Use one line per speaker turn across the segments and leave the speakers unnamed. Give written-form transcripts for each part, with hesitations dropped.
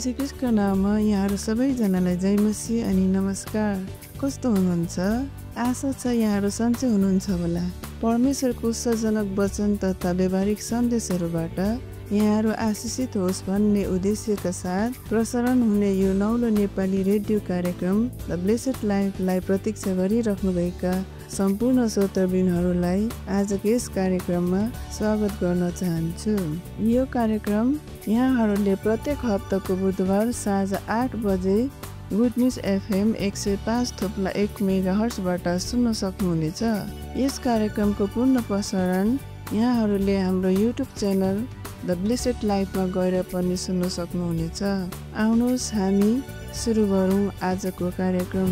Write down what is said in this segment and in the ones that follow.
यीशुख्रीष्टको नाममा यहाँहरू सबैजनालाई जय मसीह अनि नमस्कार। कस्तो हुनुहुन्छ? आशा छ यहाँहरू सन्चै हुनुहुन्छ होला। परमेश्वरको उत्साहजनक वचन तथा व्यवहारिक सन्देशहरूबाट यहाँहरू आशिषित होस् भन्ने उद्देश्यका साथ प्रसारण हुने यो नौलो नेपाली रेडियो कार्यक्रम द ब्लेसेड लाइफलाई प्रतीक्षा गरिराख्नुभएका सम्पूर्ण श्रोतावृन्दहरूलाई आजको यस कार्यक्रममा स्वागत गर्न चाहन्छु। यो कार्यक्रम यहाँहरूले प्रत्येक हप्ताको बुधबार साँझ 8 बजे गुड न्युज एफएम 105.1 मेगाहर्ट्जबाट सुन्न सक्नुहुनेछ। यस कार्यक्रमको पूर्ण प्रसारण यहाँहरूले हाम्रो युट्युब च्यानल द ब्लेसेड लाइफमा गएर पनि सुन्न सक्नुहुनेछ। आउनुहोस् हामी सुरु गरौँ आजको कार्यक्रम।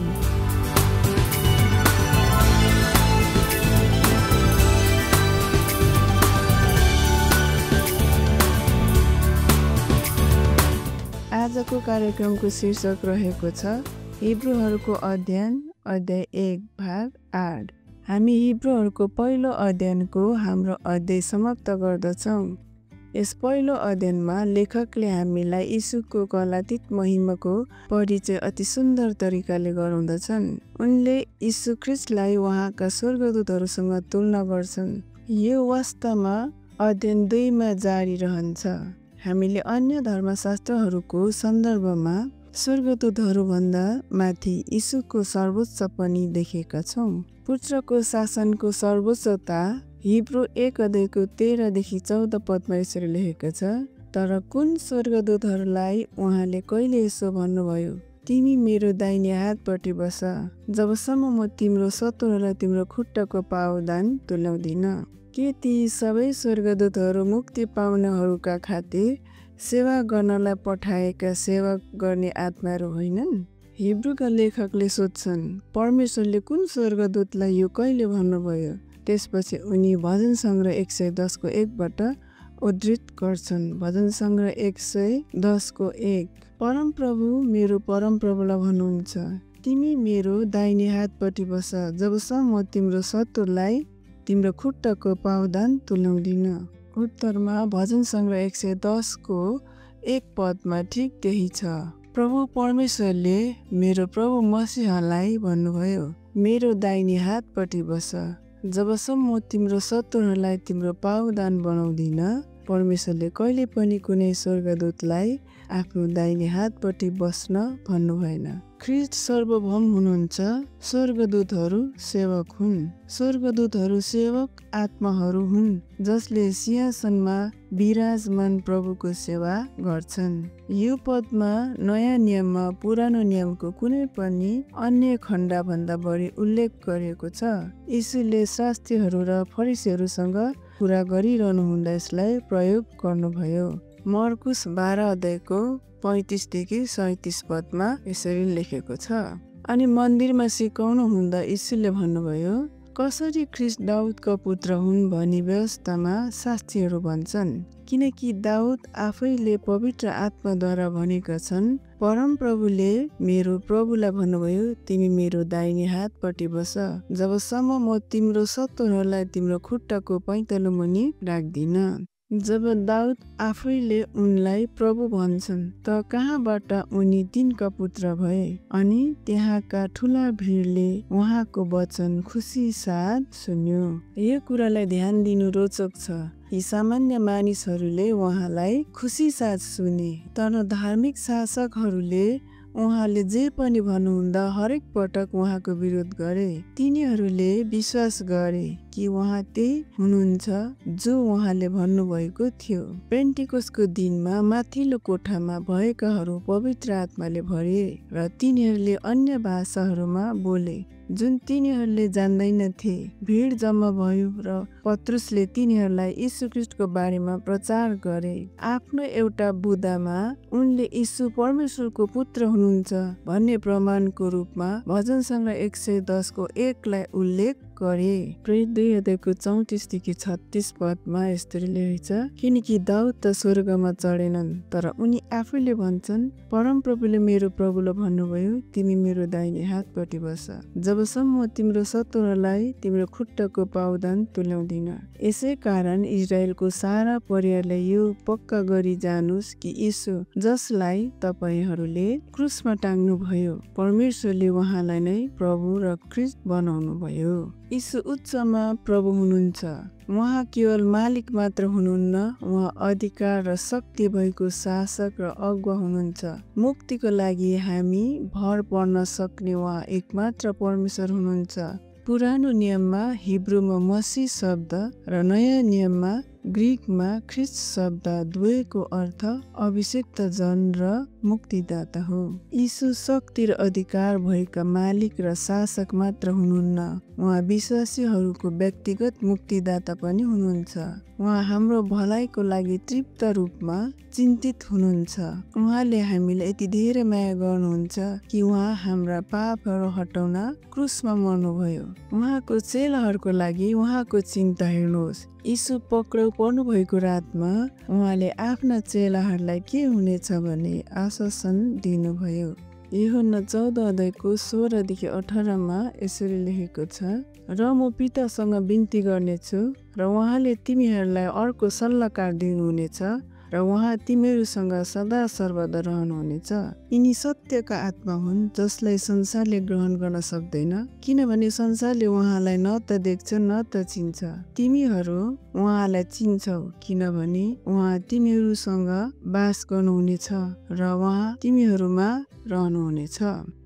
आजको कार्यक्रमको शीर्षक रहेको छ हिब्रूहरूको अध्ययन अध्याय 1 भाग 8। हामी हिब्रूहरूको पहिलो अध्ययनको हाम्रो अध्याय समाप्त गर्दछौँ। यस पहिलो अध्ययनमा लेखकले हामीलाई यीशुको कलातीत महिमाको परिचय अति सुन्दर तरिकाले गराउँदछन्। उनले यीशु ख्रीष्टलाई उहाँका स्वर्गदूतहरूसँग तुलना गर्छन्। यो वास्तवमा अध्ययन 2 मा जारी रहन्छ। हामीले अन्य धर्मशास्त्रहरूको सन्दर्भमा स्वर्गदूतहरूभन्दा माथि यीशुको सर्वोच्च पनि देखेका छौँ। पुत्रको शासनको सर्वोच्चता हिब्रू 1 अध्यायको 13 देखि 14 पदमा यसरी लेखेको छ। तर कुन स्वर्गदूतहरूलाई उहाँले कहिले यसो भन्नुभयो, तिमी मेरो दाहिने हातपट्टि बस, जबसम्म म तिम्रो शत्रुहरूलाई तिम्रो खुट्टाको पावदान तुल्याउँदिन। के ती सबै स्वर्गदूतहरू मुक्ति पाउनेहरूका खातिर सेवा गर्नलाई पठाएका सेवा गर्ने आत्माहरू होइनन्? हिब्रूका लेखकले सोध्छन्, परमेश्वरले कुन स्वर्गदूतलाई यो कहिले भन्नुभयो? त्यसपछि उनी भजन सङ्ग्रह 110 को 1 बाट उद्धृत गर्छन्। भजन सङ्ग्रह 110 को 1। परमप्रभु मेरो परमप्रभुलाई भन्नुहुन्छ, तिमी मेरो दाहिने हातपट्टि बस, जबसम्म म तिम्रो शत्रुलाई तिम्रो खुट्टाको पावदान तुल्याउँदिन। उत्तरमा भजन सङ्ग्रह 110 को 1 पदमा ठिक त्यही छ। प्रभु परमेश्वरले मेरो प्रभु मसीहलाई भन्नुभयो, मेरो दाहिने हातपट्टि बस, जबसम्म म तिम्रो शत्रुहरूलाई तिम्रो पावदान बनाउँदिन। परमेश्वरले कहिले पनि कुनै स्वर्गदूतलाई आफ्नो दाहिने हातपट्टि बस्न भन्नु भएन। ख्रीष्ट सार्वभौम हुनुहुन्छ, स्वर्गदूतहरू सेवक हुन्। स्वर्गदूतहरू सेवक आत्माहरू हुन् जसले सिंहासनमा विराजमान प्रभुको सेवा गर्छन्। यो पदमा नयाँ नियममा पुरानो नियमको कुनै पनि अन्य खण्डभन्दा बढी उल्लेख गरिएको छ। यीशुले शास्त्रीहरू र फरिसीहरूसँग कुरा गरिरहनु हुँदा यसलाई प्रयोग गर्नुभयो। मर्कुस 12 अध्यायको 35 देखि 37 पदमा यसरी लेखेको छ। अनि मन्दिरमा सिकाउनु हुँदा यीशुले भन्नुभयो, कसरी ख्रीष्ट दाउदका पुत्र हुन् भनी व्यवस्थामा शास्त्रीहरू भन्छन्, किनकि दाउद आफैले पवित्र आत्माद्वारा भनेका छन्, परमप्रभुले मेरो प्रभुलाई भन्नुभयो, तिमी मेरो दाहिने हातपट्टि बस, जबसम्म म तिम्रो शत्रुहरूलाई तिम्रो खुट्टाको पैतालो मुनि राख्दिन। जब दाउद आफैले उनलाई प्रभु भन्छन् त कहाँबाट उनी तिनका पुत्र भए? अनि त्यहाँका ठुला भिडले उहाँको वचन खुसी साथ सुन्यो। यो कुरालाई ध्यान दिनु रोचक छ। यी सामान्य मानिसहरूले उहाँलाई खुसी साथ सुने, तर धार्मिक शासकहरूले उहाँले जे पनि भन्नुहुँदा हरेक पटक उहाँको विरोध गरे। तिनीहरूले विश्वास गरे कि उहाँ त्यही हुनुहुन्छ जो उहाँले भन्नुभएको थियो। पेन्टिकोसको दिनमा माथिल्लो कोठामा भएकाहरू पवित्र आत्माले भरिए र तिनीहरूले अन्य भाषाहरूमा बोले जुन तिनीहरूले जान्दैनथे। भिड जम्मा भयो र पत्रुसले तिनीहरूलाई यीशु ख्रीष्टको बारेमा प्रचार गरे। आफ्नो एउटा बुदामा उनले यीशु परमेश्वरको पुत्र हुनुहुन्छ भन्ने प्रमाणको रूपमा भजन सङ्ग्रह 110 को 1 लाई उल्लेख गरे। प्रेरित 2:34-36 पदमा यसरी लेखेको छ, किनकि दाउद त स्वर्गमा चढेनन्, तर उनी आफैले भन्छन्, परमप्रभुले मेरो प्रभुलाई भन्नुभयो, तिमी मेरो दाहिने हातपट्टि बस, जबसम्म म तिम्रो शत्रुहरूलाई तिम्रो खुट्टाको पाउदान तुल्याउँदिन। यसै कारण इजरायलको सारा परिवारलाई यो पक्का गरी जानुस् कि यीशु जसलाई तपाईहरूले क्रुसमा टाङ्नु भयो, परमेश्वरले उहाँलाई नै प्रभु र ख्रीष्ट बनाउनु भयो। यीशु उच्चमा प्रभु हुनुहुन्छ। उहाँ केवल मालिक मात्र हुनुहुन्न, उहाँ अधिकार र शक्ति भएको शासक र अगुवा हुनुहुन्छ। मुक्तिको लागि हामी भर पर्न सक्ने उहाँ एकमात्र परमेश्वर हुनुहुन्छ। पुरानो नियममा हिब्रूमा मसीह शब्द र नयाँ नियममा ग्रीकमा ख्रीष्ट शब्द दुवैको अर्थ अभिषिक्त जन र मुक्तिदाता हो। यीशु शक्ति र अधिकार भएका मालिक र शासक मात्र हुनुहुन्न, उहाँ विश्वासीहरूको व्यक्तिगत मुक्तिदाता पनि हुनुहुन्छ। उहाँ हाम्रो भलाइको लागि तृप्त रूपमा चिन्तित हुनुहुन्छ। उहाँले हामीलाई यति धेरै माया गर्नुहुन्छ कि उहाँ हाम्रा पापहरू हटाउन क्रुसमा मर्नुभयो। उहाँको चेलाहरूको लागि उहाँको चिन्ता हेर्नुहोस्। यीशु पक्राउ पर्नु भएको रातमा उहाँले आफ्ना चेलाहरूलाई के हुनेछ भन्ने आश्वासन दिनुभयो। यूहन्ना 14:16-18 यसरी लेखेको छ, र म पितासँग बिन्ती गर्नेछु र उहाँले तिमीहरूलाई अर्को सल्लाहकार दिनुहुनेछ र उहाँ तिमीहरूसँग सदा सर्वदा रहनुहुनेछ। यिनी सत्यका आत्मा हुन् जसलाई संसारले ग्रहण गर्न सक्दैन, किनभने संसारले उहाँलाई न त देख्छ न त चिन्छ। तिमीहरू उहाँलाई चिन्छौ किनभने उहाँ तिमीहरूसँग बास गर्नुहुनेछ र उहाँ तिमीहरूमा रहनुहुनेछ।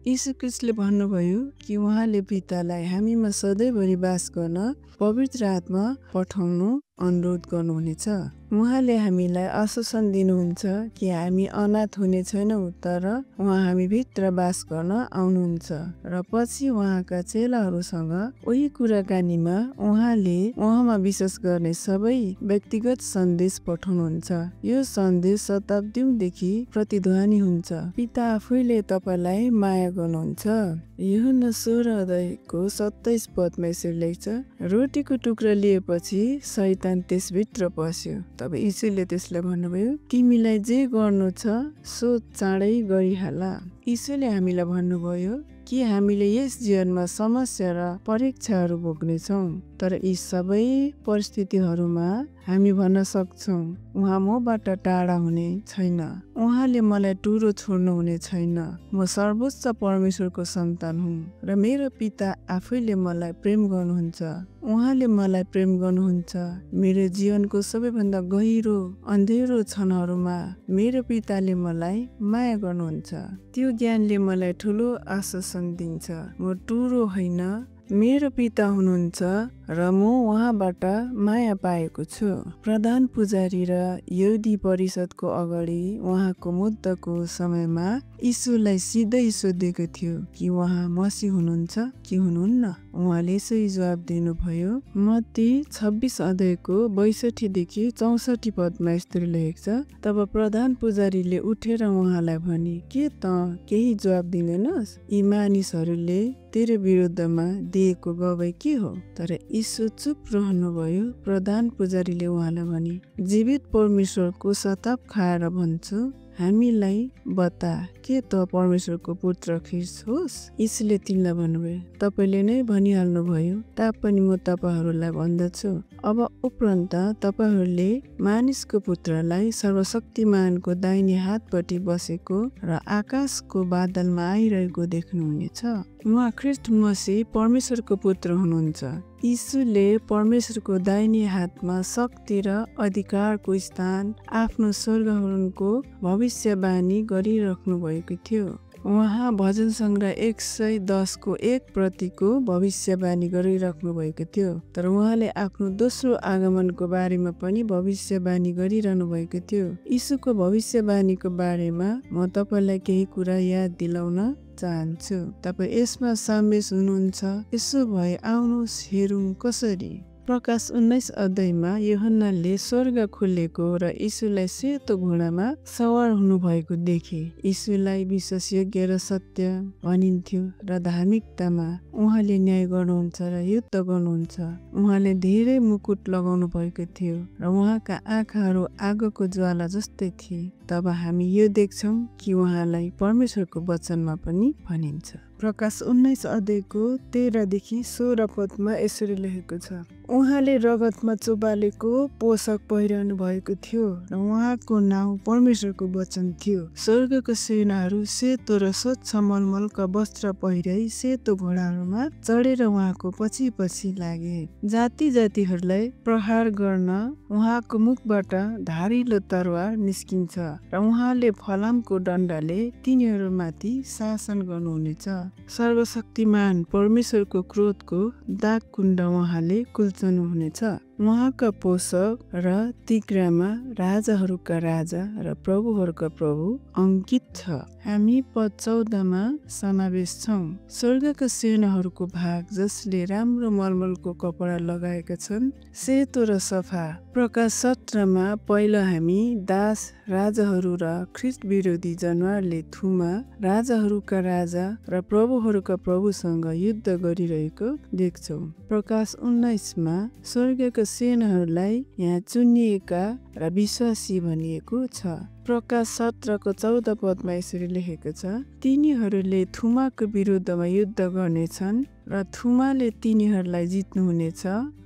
यीशु ख्रीष्टले भन्नुभयो कि उहाँले पितालाई हामीमा सधैँभरि बास गर्न पवित्र आत्मा पठाउनु अनुरोध गर्नुहुनेछ। उहाँले हामीलाई आश्वासन दिनुहुन्छ कि हामी अनाथ हुने छैनौँ, तर उहाँ हामी भित्र बास गर्न आउनुहुन्छ र पछि उहाँका चेलाहरूसँग उही कुराकानीमा उहाँले उहाँमा विश्वास गर्ने सबै व्यक्तिगत सन्देश पठाउनुहुन्छ। यो सन्देश शताब्दीदेखि प्रतिध्वनि हुन्छ, पिता आफैले तपाईलाई माया गर्नुहुन्छ। यूहन्ना 16:27 पदमा यसरी लेख्छ, रोटीको टुक्रा लिएपछि शैतान त्यसभित्र पस्यो। तब यीशुले त्यसलाई भन्नुभयो, तिमीलाई जे गर्नु छ सो चाँडै गरिहाल। यीशुले हामीलाई भन्नुभयो कि हामीले यस जीवनमा समस्या र परीक्षाहरू भोग्नेछौँ, तर यी सबै परिस्थितिहरूमा हामी भन्न सक्छौँ, उहाँ मबाट टाढा हुने छैन, उहाँले मलाई टुरो छोड्नु हुने छैन। म सर्वोच्च परमेश्वरको सन्तान हुँ र मेरो पिता आफैले मलाई प्रेम गर्नुहुन्छ। उहाँले मलाई प्रेम गर्नुहुन्छ। मेरो जीवनको सबैभन्दा गहिरो अन्धेरो क्षणहरूमा मेरो पिताले मलाई माया गर्नुहुन्छ। त्यो ज्ञानले मलाई ठुलो आश्वासन दिन्छ। म टुरो होइन, मेरो पिता हुनुहुन्छ र म उहाँबाट माया पाएको छु। प्रधान पुजारी र यहुदी परिषदको अगाडि उहाँको मुद्दाको समयमा यीशुलाई सिधै सोधेको थियो कि उहाँ मसीह हुनुहुन्छ कि हुनुहुन्न। उहाँले यसै जवाब दिनुभयो। मत्ती 26:62-64 पदमा यस्तरी लेखेको छ, तब प्रधान पुजारीले उठेर उहाँलाई भने, के त केही जवाब दिँदैनस्? यी मानिसहरूले तेरो विरुद्धमा दिएको गवाई के हो? तर यीशु चुप रहनुभयो। प्रधान पुजारीले उहाँलाई भने, जीवित परमेश्वरको शपथ खाएर भन्छु, हामीलाई बता, के त परमेश्वरको पुत्र ख्रीष्ट होस्? यीशुले तिनलाई भन्नुभयो, तपाईले नै भनिहाल्नुभयो, तापनि म तपाईहरूलाई भन्दछु, अब उपरान्त तपाईहरूले मानिसको पुत्रलाई सर्वशक्तिमानको दाहिने हातपट्टि बसेको र आकाशको बादलमा आइरहेको देख्नुहुनेछ। उहाँ ख्रीष्ट मसीह परमेश्वरको पुत्र हुनुहुन्छ। यीशुले परमेश्वरको दाहिने हातमा शक्ति र अधिकारको स्थान आफ्नो स्वर्गहरूको भविष्यवाणी गरिराख्नु भएको थियो। उहाँ भजन सङ्ग्रह 110:1 प्रतिको भविष्यवाणी गरिराख्नु भएको थियो। तर उहाँले आफ्नो दोस्रो आगमनको बारेमा पनि भविष्यवाणी गरिरहनु भएको थियो। यीशुको भविष्यवाणीको बारेमा म तपाईलाई केही कुरा याद दिलाउन चाहन्छु। तपाईँ यसमा सामेल हुनुहुन्छ? यसो भए आउनुहोस् हेरौँ कसरी प्रकाश 19 अध्यायमा यूहन्नाले स्वर्ग खुलेको र यीशुलाई सेतो घोडामा सवार हुनुभएको देखे। यीशुलाई विश्वासयोग्य र सत्य भनिन्थ्यो र धार्मिकतामा उहाँले न्याय गर्नुहुन्छ र युद्ध गर्नुहुन्छ। उहाँले धेरै मुकुट लगाउनु भएको थियो र उहाँका आँखाहरू आगोको ज्वाला जस्तै थिए। तब हामी यो देख्छौँ कि उहाँलाई परमेश्वरको वचनमा पनि भनिन्छ। प्रकाश 19 अध्यायको 13 देखि 16 पदमा यसरी लेखेको छ, उहाँले रगतमा चोबालेको पोशाक पहिरनु भएको थियो र उहाँको नाउँ परमेश्वरको वचन थियो। स्वर्गको सेनाहरू सेतो र स्वच्छ मलमलका वस्त्र पहिराई सेतो घोडाहरूमा चढेर उहाँको पछि पछि लागे। जाति जातिहरूलाई प्रहार गर्न उहाँको मुखबाट धारिलो तरवार निस्किन्छ र उहाँले फलामको डन्डाले तिनीहरूमाथि शासन गर्नुहुनेछ। सर्वशक्तिमान परमेश्वरको क्रोधको दाग कुण्ड उहाँले कुल्चउनुहुनेछ। उहाँका पोषक र तिग्रामा राजाहरूका राजा र प्रभुहरूका प्रभु अंकित छ। हामी पद 14 मा समावेश छौँ। स्वर्गका सेनाहरूको भाग जसले राम्रो मलमलको कपडा लगाएका छन्, सेतो र सफा। प्रकाश 17 मा पहिलो हामी दास राजाहरू र ख्रीष्ट विरोधी जनावरले थुमा राजाहरूका राजा र प्रभुहरूका प्रभुसँग युद्ध गरिरहेको देख्छौँ। प्रकाश 19 मा स्वर्गका सेनाहरूलाई यहाँ चुनिएका र विश्वासी भनिएको छ। प्रकाश 17 को 14 पदमा यसरी लेखेको छ, तिनीहरूले थुमाको विरुद्धमा युद्ध गर्नेछन् र थुमाले तिनीहरूलाई जित्नुहुनेछ,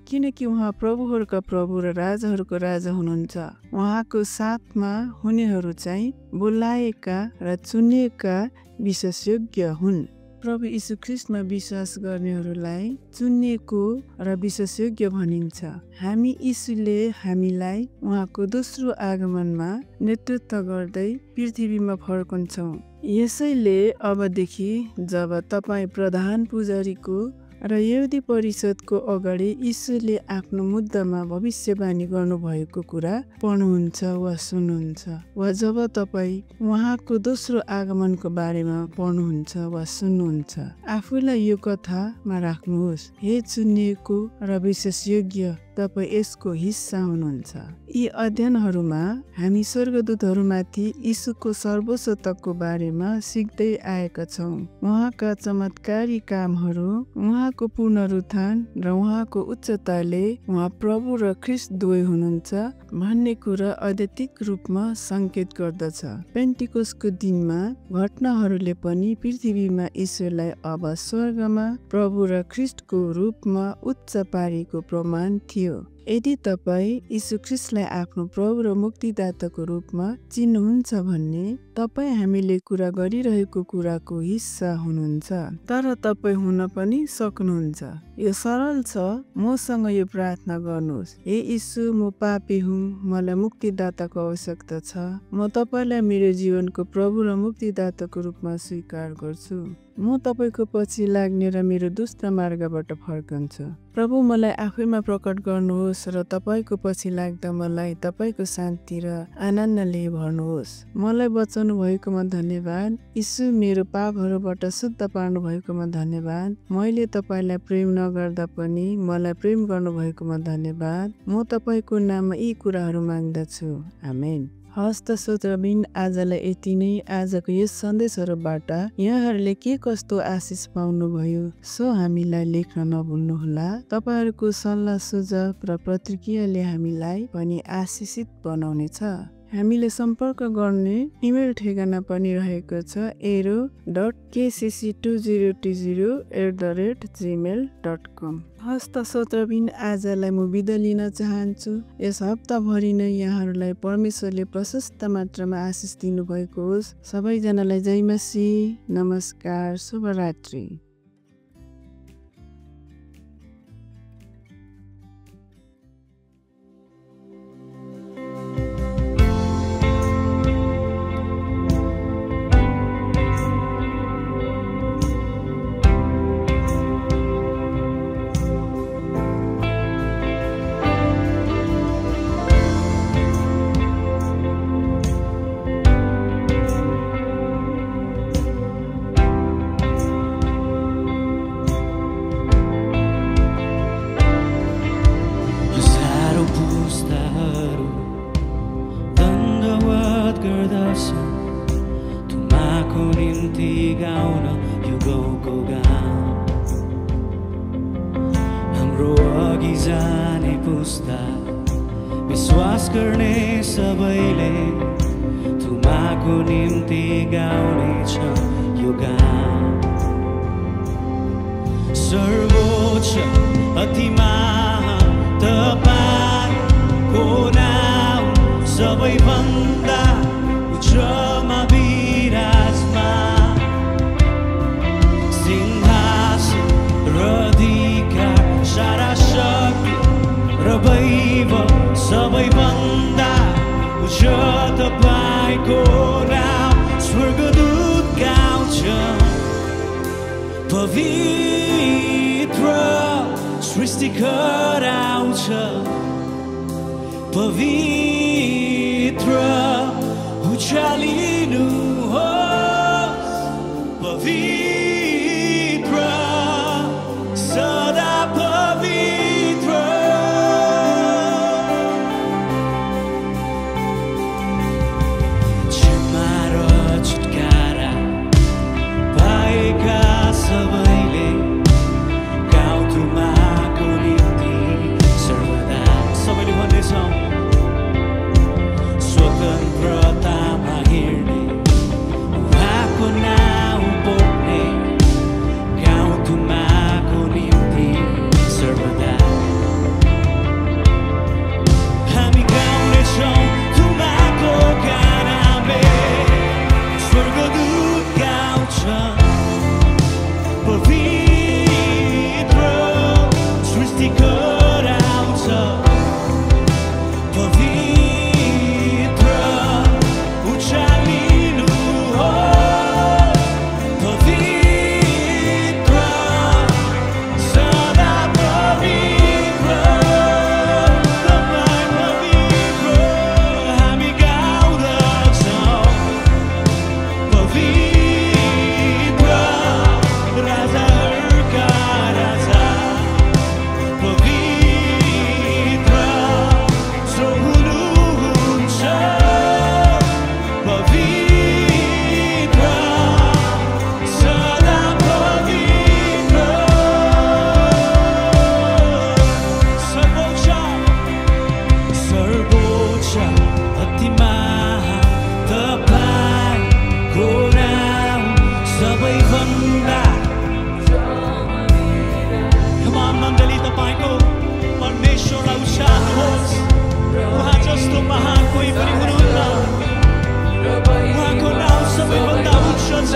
किनकि उहाँ प्रभुहरूका प्रभु र राजाहरूको राजा हुनुहुन्छ। उहाँको साथमा हुनेहरू चाहिँ बोलाएका र चुनिएका विश्वासयोग्य हुन्। प्रभु यीशु ख्रीष्टमा विश्वास गर्नेहरूलाई चुनिएको र विश्वासयोग्य भनिन्छ। हामी यीशुले हामीलाई उहाँको दोस्रो आगमनमा नेतृत्व गर्दै पृथ्वीमा फर्कन्छौँ। यसैले अबदेखि जब तपाईँ प्रधान पुजारीको र यहुदी परिषदको अगाडि यीशुले आफ्नो मुद्दामा भविष्यवाणी गर्नुभएको कुरा पढ्नुहुन्छ वा सुन्नुहुन्छ, वा जब तपाईँ उहाँको दोस्रो आगमनको बारेमा पढ्नुहुन्छ वा सुन्नुहुन्छ, आफूलाई यो कथामा राख्नुहोस्। हे चुनिएको र विश्वासयोग्य, तपाईँ यसको हिस्सा हुनुहुन्छ। यी अध्ययनहरूमा हामी स्वर्गदूतहरूमाथि यीशुको सर्वोच्चताको बारेमा सिक्दै आएका छौँ। उहाँका चमत्कारी कामहरू, उहाँको पुनरुत्थान र उहाँको उच्चताले उहाँ प्रभु र ख्रीष्ट दुवै हुनुहुन्छ भन्ने कुरा अद्वितीय रूपमा संकेत गर्दछ। पेन्टिकोसको दिनमा घटनाहरूले पनि पृथ्वीमा ईश्वरलाई अब स्वर्गमा प्रभु र ख्रीष्टको रूपमा उच्च पारेको प्रमाण थियो। यदि तपाईँ यीशु ख्रीष्टलाई आफ्नो प्रभु र मुक्तिदाताको रूपमा चिन्नुहुन्छ भने तपाईँ हामीले कुरा गरिरहेको कुराको हिस्सा हुनुहुन्छ। तर तपाईँ हुन पनि सक्नुहुन्छ। यो सरल छ। मसँग यो प्रार्थना गर्नुहोस्, हे यीशु, म पापी हुँ, मलाई मुक्तिदाताको आवश्यकता छ। म तपाईलाई मेरो जीवनको प्रभु र मुक्तिदाताको रूपमा स्वीकार गर्छु। म तपाईको पछि लाग्ने र मेरो दुष्ट मार्गबाट फर्कन्छु। प्रभु, मलाई आफैमा प्रकट गर्नुहोस् र तपाईको पछि लाग्दा मलाई तपाईको शान्ति र आनन्दले भर्नुहोस्। मलाई बचाउनु भएकोमा धन्यवाद। यीशु, मेरो पापहरूबाट शुद्ध पार्नु भएकोमा धन्यवाद। मैले तपाईलाई प्रेम नगर्दा पनि मलाई प्रेम गर्नु भएकोमा धन्यवाद। म तपाईको नाममा यी कुराहरू माग्दछु। आमेन। हस्त श्रोताबिन, आजलाई यति नै। आजको यस सन्देशहरूबाट यहाँहरूले के कस्तो आशिष पाउनुभयो सो हामीलाई लेख्न नभुल्नुहोला। तपाईहरूको सल्लाह सुझाव र प्रतिक्रियाले हामीलाई पनि आशिषित बनाउनेछ। हामीले सम्पर्क गर्ने इमेल ठेगाना पनि रहेको छ aero.kcc2020@gmail.com। हस्त श्रोताबिन, आजलाई म बिदा लिन चाहन्छु। यस हप्ताभरि नै यहाँहरूलाई परमेश्वरले प्रशस्त मात्रामा आशिष दिनुभएको होस्। सबैजनालाई जय मसीह, नमस्कार, शुभरात्रि।
हाम्रो अघि जाने पुस्ता विश्वास गर्ने सबैले तुमाको निम्ति गाउनेछ यो गान। सर्वोच्च अति महान तपाईको नाम सबैभन्दा उच्चमा विराजमान। सिंहासन र अधिकार सारा शक्ति र वैभव सबैभन्दा उच्च तपाईको नाम। स्वर्गदूत गाउँछ पवित्र सृष्टिकर आउँछ पवित्र उचालिनुहोस् पवित्र सदा पवित्र। क्षमा र छुटकारा पाएका सबैले गाउँ तुमाको निम्ति सर्वदा। सबैले भन्दैछौँ स्वतन्त्रतामा हिँड्ने उहाँको नाउँ बोक्ने गाउँ तुमाको निम्ति सर्वदा। हामी गाउनेछौँ तुमाको गानामे। स्वर्गदूत गाउँछ पवित्र सृष्टिकर आउँछ पवित्र उचालिनुहोस् पवित्र सदा पवित्र तपाईँ पवित्र। हामी गाउँदछौँ पवित्र राजाहरूका राजा पवित्र जो हुनुहुन्छ पवित्र सदा पवित्र। सर्वोच्च सर्वोच्च अति महान तपाईको नाम सबैभन्दा। मण्डली तपाईको परमेश्वरलाई उचाल्नुहोस्। उहाँ जस्तो महान कोही पनि हुनुहुन्न। उहाँको नाम सबैभन्दा उच्च छ।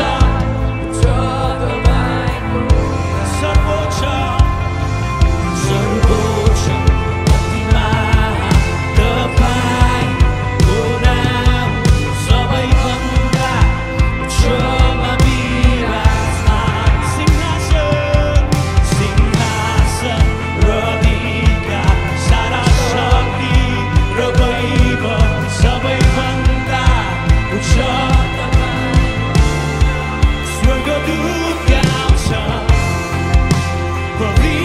सर्वोच्च सर्वोच्च अति महान तपाईको नाम सबैभन्दा उच्चमा विराजमान। सिंहासन सिंहासन र अधिकार सारा शक्ति र वैभव सबैभन्दा उच्च। स्वर्गदूत गाउँछ पवित्र